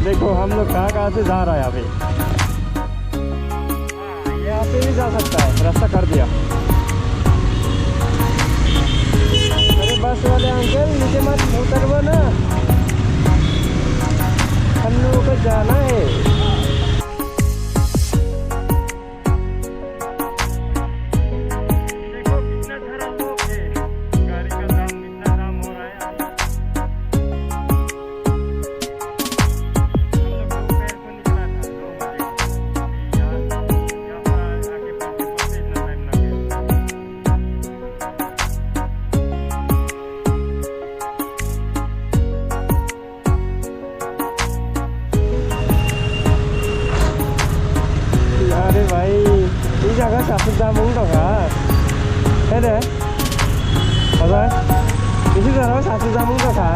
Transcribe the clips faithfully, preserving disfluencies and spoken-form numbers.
देखो, हम लोग कहाँ कहाँ से जा रहा है अभी। यहाँ पे भी जा सकता है, रास्ता कर दिया। अरे बस वाले अंकल, नीचे मत उतरवा ना, हम लोगों को जाना है। देखो कितना सारा लोग है, गाड़ी का दाम इतना दाम हो रहा है अभी। हम लोग दोपहर को निकला था, दो बजे। यहाँ, यहाँ पर आके पहुँचते पहुँचते इतना टाइम लग गया। Are bhai, ei jaga sasuk jamung tongkha. He de? Baba, isi jora sasuk jamung tongkha.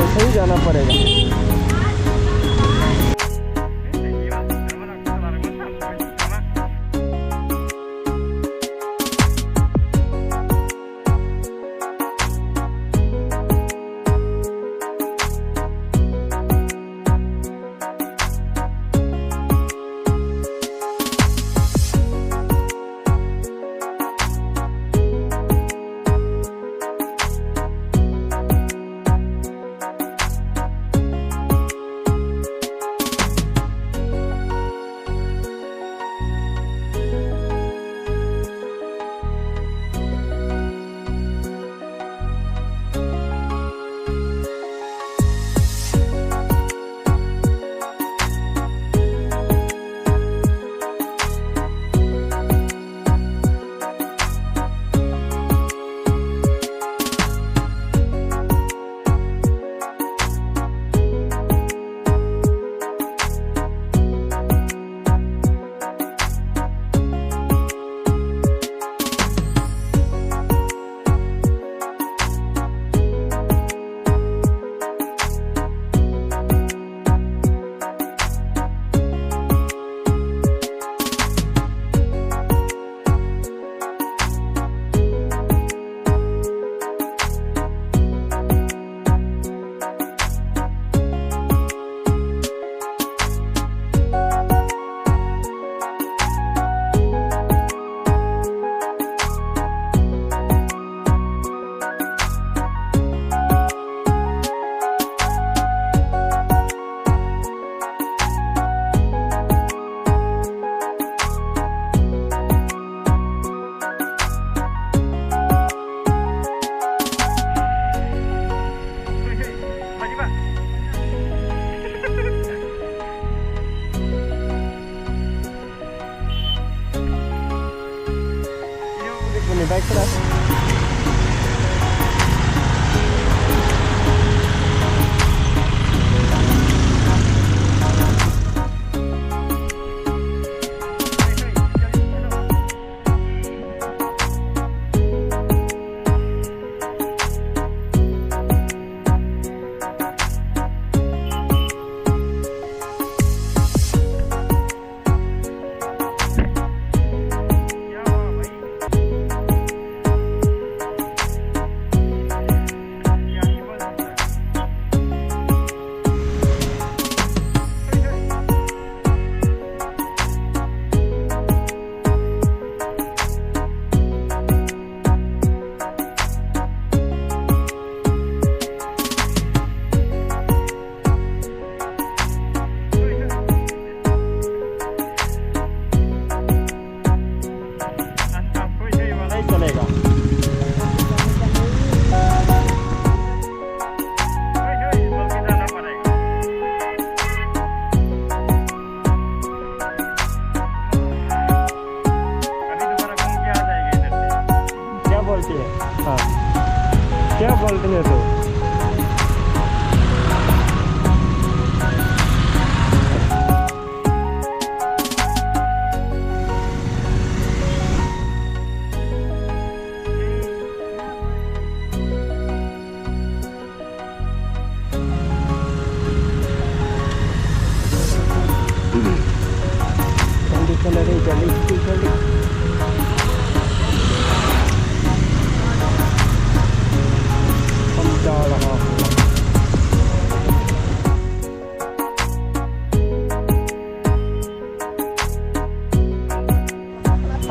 ऐसे ही जाना पड़ेगा।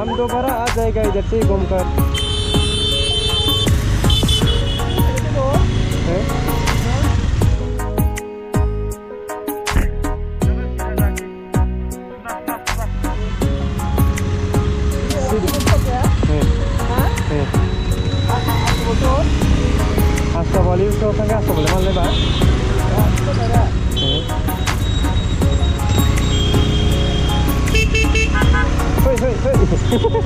हम दोबारा आ जाएगा इधर से घूमकर। हैं? Hasta boli uso thangka hasta boli mal ba. Hoi hoi hoi.